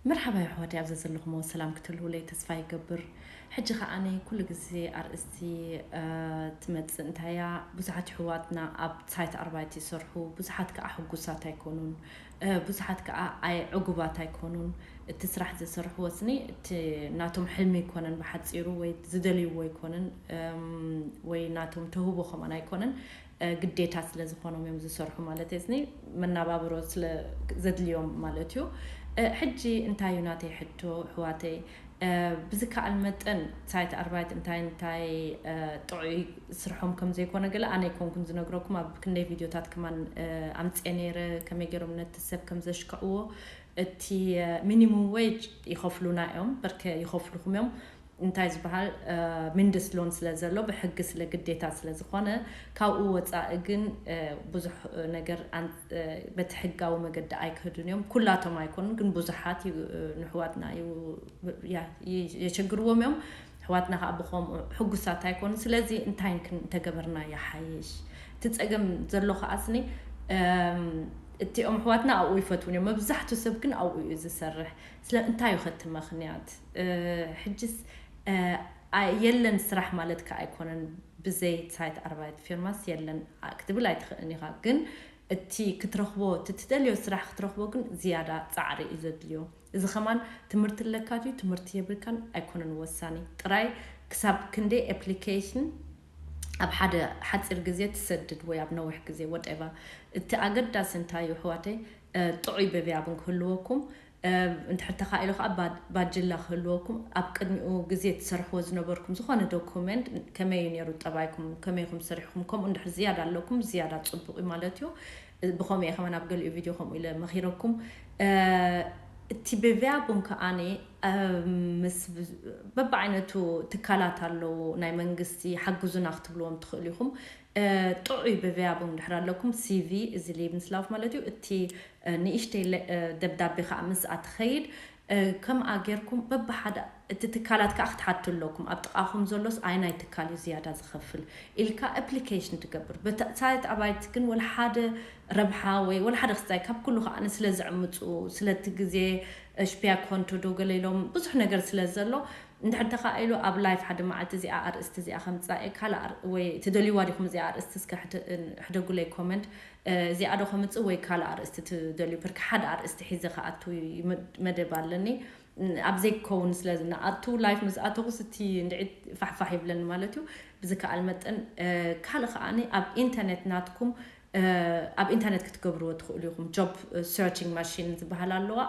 መርሓባ ኣሕዋተይ፣ ኣብ ዘዘለኹሞ ሰላም ክትህልዉለይ ተስፋ ይገብር። ሕጂ ከኣ ኣነ ኩሉ ግዜ ኣርእስቲ ትመጽእ እንታያ፣ ብዙሓት ኣሕዋትና ኣብ ሳይት ኣርባይት ይሰርሑ፣ ብዙሓት ከኣ ሕጉሳት ኣይኮኑን። ብዙሓት ከኣ ኣይ ዕጉባት ኣይኮኑን። እቲ ስራሕ ዝሰርሕዎ ስኒ እቲ ናቶም ሕልሚ ኣይኮነን፣ ብሓጺሩ ወይ ዝደልይዎ ኣይኮነን፣ ወይ ናቶም ተህቦ ከማን ኣይኮነን። ግዴታ ስለ ዝኾኖም እዮም ዝሰርሑ ማለት እየ። ስኒ መናባብሮ ስለ ዘድልዮም ማለት እዩ። ሕጂ እንታይ እዩ ናተይ ሕቶ ኣሕዋተይ? ብዝከኣል መጠን ሳይት ኣርባይት እንታይ እንታይ ጥዑይ ስርሖም ከም ዘይኮነ ገለ ኣነ ኣይኮንኩን ዝነግረኩም። ኣብ ክንደይ ቪድዮታት ከማን ኣምፅኤ ነይረ፣ ከመይ ገይሮም ነቲ ሰብ ከም ዘሽክዕዎ። እቲ ሚኒሙም ዌጅ ይኸፍሉና እዮም፣ በርከ ይኸፍሉኹም እዮም። እንታይ ዝበሃል ሚንድስሎን ስለ ዘሎ፣ ብሕጊ ስለ ግዴታ ስለ ዝኾነ፣ ካብኡ ወፃኢ ግን ብዙሕ ነገር በቲ ሕጋዊ መገዲ ኣይክህዱን እዮም። ኩላቶም ኣይኮኑን ግን ብዙሓት ንሕዋትና የቸግርዎም እዮም። ኣሕዋትና ከዓ ብኸምኡ ሕጉሳት ኣይኮኑ። ስለዚ እንታይ ክንተገበርና ይሓይሽ? እቲ ፀገም ዘሎ ከዓ ስኒ እቲኦም ኣሕዋትና ኣብኡ ይፈትውን እዮም። መብዛሕቱ ሰብ ግን ኣብኡ እዩ ዝሰርሕ። ስለ እንታይ እዩ ከቲ ምኽንያት? ሕጅስ የለን ስራሕ ማለት ከዓ ኣይኮነን። ብዘይ ሳይት ኣርባይት ፊርማስ የለን ክትብል ኣይትኽእልን ኢኻ። ግን እቲ ክትረኽቦ እቲ ትደልዮ ስራሕ ክትረኽቦ ግን ዝያዳ ፃዕሪ እዩ ዘድልዮ። እዚ ከማን ትምህርቲ ኣለካ ድዩ ትምህርቲ የብልካን ኣይኮነን ወሳኒ። ጥራይ ክሳብ ክንደይ ኣፕሊኬሽን ኣብ ሓደ ሓፂር ግዜ ትሰድድ ወይ ኣብ ነዊሕ ግዜ ወደባ። እቲ ኣገዳሲ እንታይ እዩ ኣሕዋተይ? ጥዑይ በብያብን ክህልወኩም። እንድሕር ተኻኢሉ ከዓ ባጅላ ክህልወኩም። ኣብ ቅድሚኡ ግዜ ትሰርሕዎ ዝነበርኩም ዝኾነ ዶኩመንት ከመይ እዩ ነይሩ ጠባይኩም፣ ከመይ ኢኹም ሰሪሕኩም፣ ከምኡ እንድሕር ዝያዳ ኣለኩም ዝያዳ ፅቡቕ እዩ ማለት እዩ። ብኸምኡ እየ ከማን ኣብ ገሊኡ ቪድዮ ከምኡ ኢለ መኺረኩም። እቲ በብያቡን ከዓኒ ምስ በብዓይነቱ ትካላት ኣለዉ ናይ መንግስቲ ሓግዙና ክትብልዎም ትኽእሉ ኢኹም። ጥዑይ በብያቡን እንድሕር ኣለኩም ሲቪ እዚ ሌብንስላፍ ማለት እዩ። እቲ ንእሽተይ ደብዳቤ ከዓ ምስኣ ትኸይድ። ከምኣ ጌርኩም በብሓደ እቲ ትካላት ከዓ ክትሓቱ ኣለኩም። ኣብ ጥቓኹም ዘሎስ ኣይናይ ትካል እዩ ዝያዳ ዝኸፍል ኢልካ ኣፕሊኬሽን ትገብር። ሳይት ኣባይት ግን ወላ ሓደ ረብሓ ወይ ወላ ሓደ ክስታይ ካብ ኩሉ ከዓ ስለ ዝዕምፁ ስለቲ ግዜ ሽፒያ ኮንቶ ዶ ገለ ኢሎም ብዙሕ ነገር ስለ ዘሎ እንድሕር ተኻኢሉ ኣብ ላይፍ ሓደ መዓልቲ እዚኣ ኣርእስቲ እዚኣ ከምፃእ ካልእ ወይ ትደልይዋ ዲኹም እዚኣ ኣርእስቲ እስከ ሕደጉለይ ኮመንት። እዚኣ ዶ ከምፅእ ወይ ካልእ ኣርእስቲ ትደልዩ? ብርክ ሓደ ኣርእስቲ ሒዘ ከኣቱ መደብ ኣለኒ። ኣብ ዘይከውን ስለ ዝነኣቱ ላይፍ ምስ ኣተኹስ እቲ እንድዒት ፋሕፋሕ ይብለኒ ማለት እዩ። ብዝከኣል መጠን ካልእ ከዓኒ ኣብ ኢንተርኔት ናትኩም ኣብ ኢንተርኔት ክትገብርዎ ትኽእሉ ኢኹም። ጆብ ሰርችንግ ማሽን ዝበሃል ኣለዋ።